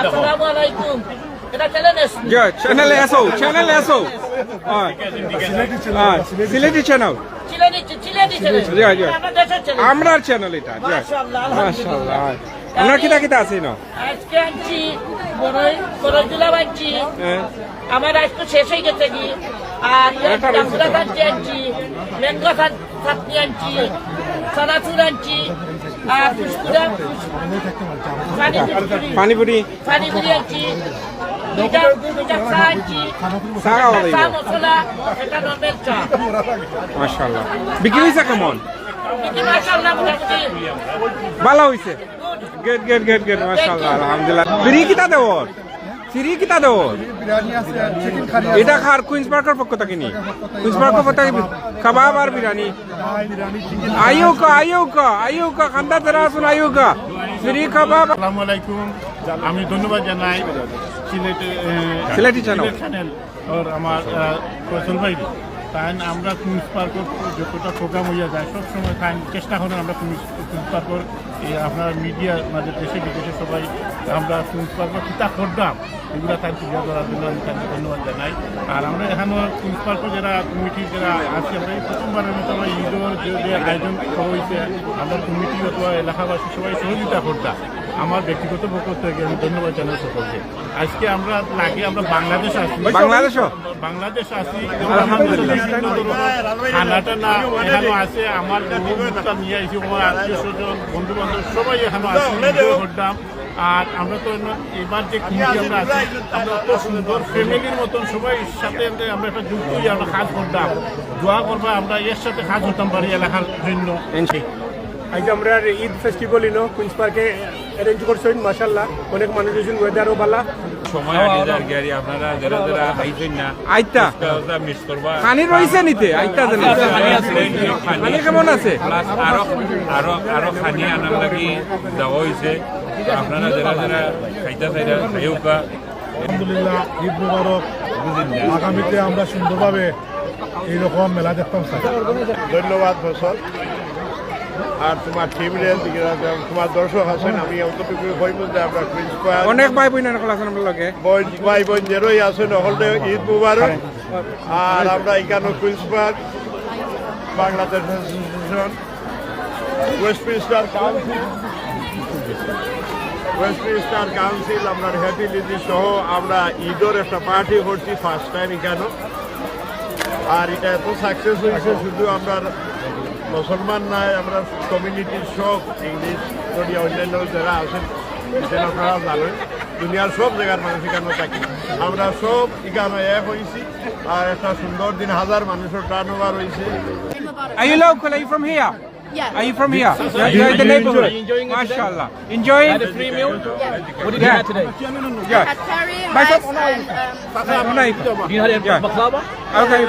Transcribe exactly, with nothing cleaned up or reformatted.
আসসালামু আলাইকুম। এটা চ্যানেল এস। জি, চ্যানেল এসো, চ্যানেল এসো। হ্যাঁ। সিলেটি চ্যানেল। হ্যাঁ, সিলেটি চ্যানেল। সিলেটি, সিলেটি চ্যানেল। জি, জি। এটা আমার দেশের চ্যানেল। আমরার চ্যানেল এটা, জি। মাশাআল্লাহ, আলহামদুলিল্লাহ। মাশাআল্লাহ। আমরা কিতা কিতা আছি না? আজকে আনছি বড়ই, বড়ই জুলাব আনছি। হ্যাঁ। আমার আজকে শেষ হয়ে গেছে কি? আর একটা রয়েছে তো। জামুরা আনছি, আনছি, ম্যাঙ্গো চাট-, চাটনি আনছি, চানাচুর আনছি, আর ফুসকুরা, ফুস-, পানি ফুসকুরি। পানিপুরি। পানিপুরি আনছি, দুইটা, দুইটা চা আনছি। চা খাওয়া একটা চা যাইব। মশলা, একটা নর্মাল চা। মাশাআল্লাহ। বিক্রি হইছে কেমন? বিক্রি মাশাআল্লাহ মোটামুটি। ভালা হইছে। Good, good, good, good. মাশাআল্লাহ, আলহামদুলিল্লাহ। ফ্রি কিতা দেওর? ফ্রি কিতা দেওর? বিরিয়ানি আছে, চিকেন কারি আছে। এটা কার? কুইন্স পার্কর পক্ষ থাকি নি? কুইন্স পার্কর পক্ষ থাকি কাবাব আর বিরিয়ানি। বিরিয়ানি, চিকেন আইউকা, আইউকা, আইউকা, খান্দা যারা আছইন আইউকা। ফ্রি কাবাব। আসসালামু আলাইকুম। আমি ধন্যবাদ জানাই সিলেট, এ, সিলেটি চ্যানেল। সিলেট চ্যানেল। আর আমার, আহ, ফয়সল ভাই, তাই আমরা কুইন্স পার্কর যতটা প্রোগ্রাম হইয়া যায়, সবসময় তাই চেষ্টা করেন আমরা কুইন্স, কুইন্স পার্কর, এই আপনার মিডিয়া, মানে, দেশে বিদেশে সবাই আমরা কুইন্স পার্কর কিতা করতাম, এগুলা তাই তুলিয়া ধরার জন্য আমি তাকে ধন্যবাদ জানাই। আর আমরা এখানো কুইন্স পার্কর যারা কমিটি যারা আছি, আমরা এই প্রথমবারের মতো আমরা ঈদর যে, যে আয়োজন করা হয়েছে, আমরা কমিটি অথবা এলাকাবাসী সবাই সহযোগিতা করতাম। আমার ব্যক্তিগত পক্ষ থেকে আমি ধন্যবাদ জানাই সকলকে। আজকে আমরা লাগে আমরা বাংলাদেশ আছি। বাংলাদেশও? বাংলাদেশ আছি। আলহামদুলিল্লাহ। বিভিন্ন ধরনের খানা টানা এখানো আছে। আমার বন্ধুটা নিয়ে আইছি, আমার আত্মীয় স্বজন, বন্ধু বান্ধব সবাই এখানো আছি, এনজয় করতাম। আর আমরা তো এন-, এবার যে কমিটি আমরা আছি, আমরা অত সুন্দর ফ্যামিলির মতন সবাই সাথে আমরা, আমরা একটা যুক্ত হয়ে আমরা কাজ করতাম। দোয়া করবা আমরা এর সাথে কাজ করতাম পারি এলাকার জন্য। আজ আমরা ঈদ ফেস্টিভ্যাল ইনো কুইন্স পার্কে অ্যারেঞ্জ করছইন, মাশাআল্লাহ, অনেক মানুষ হইছইন, ওয়েদারও ভালা। সময় আগে যার গিয়ারি আপনারা যারা যারা আইছেন না, আইতা। উস্তা উস্তা মিস করবা। খানি রইছে নিতে, আইতা জানি। খানি আছে, খানি আছে। খানি কেমন আছে? প্লাস আরো, আরো, আরো খানি আনার লাগি দেওয়া হইছে। আপনারা যারা যারা খাইতা চাইরা, খাইউক্কা। আলহামদুলিল্লাহ, ঈদ মোবারক। আগামীতে আমরা সুন্দরভাবে এইরকম মেলা দেখতাম চাই। ধন্যবাদ ফসল। আর তোমার টিম রে, তোমার দর্শক আছেন, আমি অতটুকু কইব যে আমরা কুইন্স পার্ক অনেক ভাই বোন অকল আছেন আমরার লগে। বোন, ভাই বোন যেরাই আছেন, হকলরে ঈদ মুবারক। আর আমরা এখানো Queens Park Bangladesh association, Westminster council, Westminster council, আমরা হ্যাপি লিলি সহ আমরা ঈদর একটা পার্টি করছি ফার্স্ট টাইম এখানো। আর এটা এত সাকসেস হয়েছে, শুধু আমরা মুসলমান নয়, আমরা কমিউনিটির সব ইংলিশ, করিয়া অন্যান্য যারা আছেন, যেন আপনারা জানেন, দুনিয়ার সব জায়গার মানুষ এখানে থাকি, আমরা সব এখানে এক হয়েছি। আর একটা সুন্দর দিন, হাজার মানুষের টার্ন ওভার হয়েছে। Are you local? Are you from here? Yeah. Are you from here? Yeah, you're in the neighborhood. Mashallah. Enjoying? Had a free meal? Yeah. What did you have today? Yeah. Had curry, rice, and, um, Nice. Do you have any baklava? Okay.